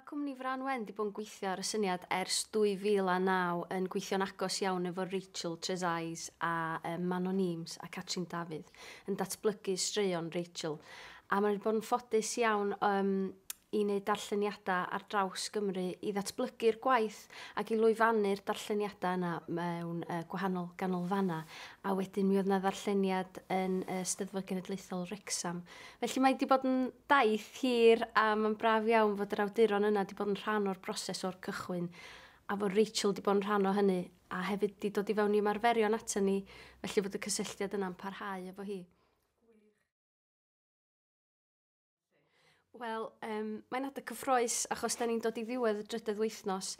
Cwmni Frân Wen 'di bod yn gweithio ar y syniad ers 2009, yn gweithio'n agos iawn efo Rachel Trezise a Manon Eames a Catrin Dafydd yn datblygu straeon Rachel. A mae wedi bod yn ffodus iawn i wneud darlleniadau ar draws Gymru i ddatblygu'r gwaith ac i lwyfannu'r darlleniadau yna mewn gwahanol ganolfannau. A wedyn mi oedd yna ddarlleniad yn Steddfod Genedlaethol Wrecsam. Felly mae wedi bod yn daith hir a mae'n braf iawn fod yr awduron yna wedi bod yn rhan o'r broses o'r cychwyn a fod Rachel wedi bod yn rhan o hynny a hefyd wedi dod i fewn i ymarferion ato ni, felly fod y cysylltiad yna'n parhau efo hi. Wel, mae'n adeg cyffrous achos da ni'n dod i ddiwedd y drydedd wythnos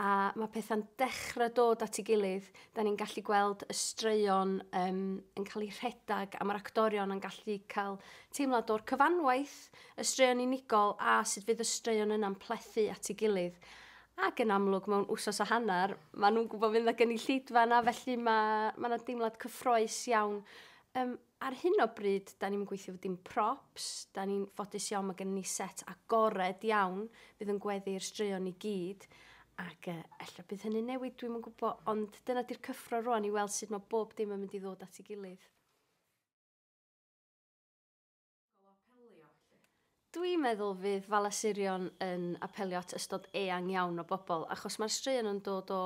a mae pethau'n dechrau dod at ei gilydd. Da ni'n gallu gweld y straeon yn cael eu rhedeg a mae'r actorion yn gallu cael teimlad o'r cyfanwaith, y straeon unigol a sut fydd y straeon yna'n plethu at ei gilydd. Ac yn amlwg mewn wsos a hanner, maen nhw'n gwybod fydd 'na gynulleidfa yna, felly mae 'na deimlad cyffrous iawn. Ar hyn o bryd, da ni'n gweithio efo dim props, da ni'n ffodus iawn, mae gennym ni set agored iawn fydd yn gweddu'r straeon i gyd, ac ella bydd hynny'n newid, dwi'm yn gwybod, ond dyna di'r cyffro rwan i weld sut mae bob dim yn mynd i ddod at ei gilydd. Dwi'n meddwl fydd Fala Sirion yn apelio at ystod eang iawn o bobl, achos mae'r straeon yn dod o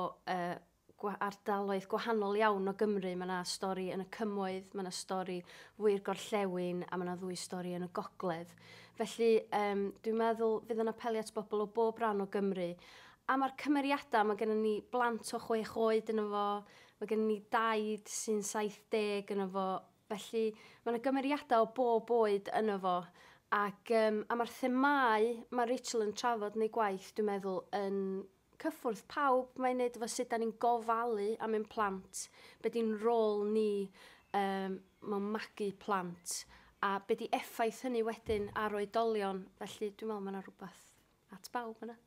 ardaloedd gwahanol iawn o Gymru. Mae yna stori yn y cymoedd, mae yna stori fwy i'r gorllewin a mae yna ddwy stori yn y gogledd. Felly dwi'n meddwl fydd yn apelio at bobl o bob rhan o Gymru. A mae'r cymeriadau, mae gennym ni blant o 6 oed yno fo, mae gennym ni daid sy'n 70 yno fo. Felly mae yna gymeriadau o bob oed yno fo. Ac a mae'r themâu mae Rachel yn trafod yn ei gwaith, dwi'n meddwl, yn cyffwrdd pawb. Mae'n neud efo sut da ni'n gofalu am ein plant, be di'n rôl ni mewn magu plant, a be di effaith hynny wedyn ar oedolion. Felly dwi'n meddwl mae yna rhywbeth at bawb yna.